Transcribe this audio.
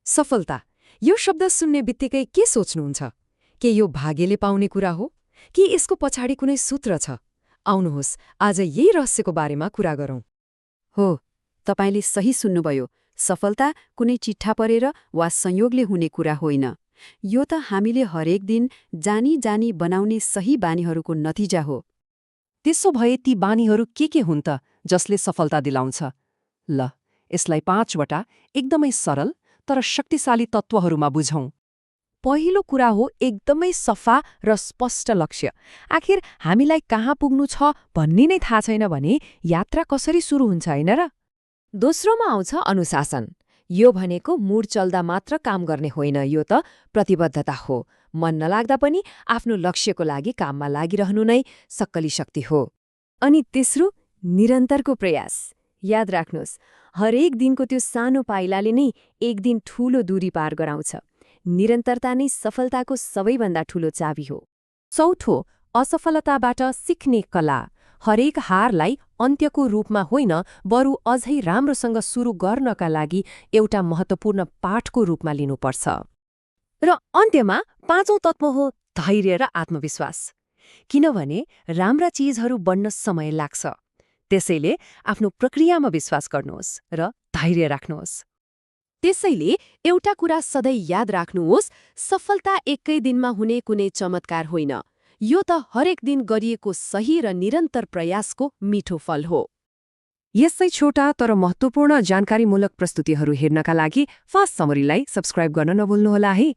सफलता यो शब्द सुन्ने बित्तिकै के सोच्नुहुन्छ? के यो भाग्यले पाउने कुरा हो कि यसको पछाडि कुनै सूत्र छ? आउनुहोस् आज यही रहस्यको बारेमा कुरा गरौँ। हो, तपाईँले सही सुन्नुभयो। सफलता कुनै चिट्ठा परेर वा संयोगले हुने कुरा होइन। यो त हामीले हरेक दिन जानी जानी बनाउने सही बानीहरूको नतिजा हो। त्यसो भए ती बानीहरू के हुन् त जसले सफलता दिलाउँछ? ल, यसलाई 5वटा एकदमै सरल तर शक्तिशाली तत्त्वहरूमा बुझौँ। पहिलो कुरा हो एकदमै सफा र स्पष्ट लक्ष्य। आखिर हामीलाई कहाँ पुग्नु छ भन्ने नै थाहा छैन भने यात्रा कसरी सुरु हुन्छ होइन र? दोस्रोमा आउँछ अनुशासन। यो भनेको मुड चल्दा मात्र काम गर्ने होइन, यो त प्रतिबद्धता हो। मन नलाग्दा पनि आफ्नो लक्ष्यको लागि काममा लागिरहनु नै सक्कली शक्ति हो। अनि तेस्रो, निरन्तरको प्रयास। याद राख्नुहोस्, हरेक दिनको त्यो सानो पाइलाले नै एक दिन ठूलो दूरी पार गराउँछ। निरन्तरता नै सफलताको सबैभन्दा ठूलो चाबी हो। चौथो, असफलताबाट सिक्ने कला। हरेक हारलाई अन्त्यको रूपमा होइन, बरु अझै राम्रोसँग सुरु गर्नका लागि एउटा महत्त्वपूर्ण पाठको रूपमा लिनुपर्छ। र अन्त्यमा 5औं तत्त्व हो धैर्य र आत्मविश्वास। किनभने राम्रा चिजहरू बढ्न समय लाग्छ। त्यसैले आफ्नो प्रक्रियामा विश्वास गर्नुहोस् र धैर्य राख्नुहोस्। त्यसैले एउटा कुरा सधैँ याद राख्नुहोस्, सफलता एकै दिनमा हुने कुनै चमत्कार होइन। यो त हरेक दिन गरिएको सही र निरन्तर प्रयासको मिठो फल हो। यस्तै छोटा तर महत्त्वपूर्ण जानकारीमूलक प्रस्तुतिहरू हेर्नका लागि फास्ट समरीलाई सब्स्क्राइब गर्न नभुल्नुहोला है।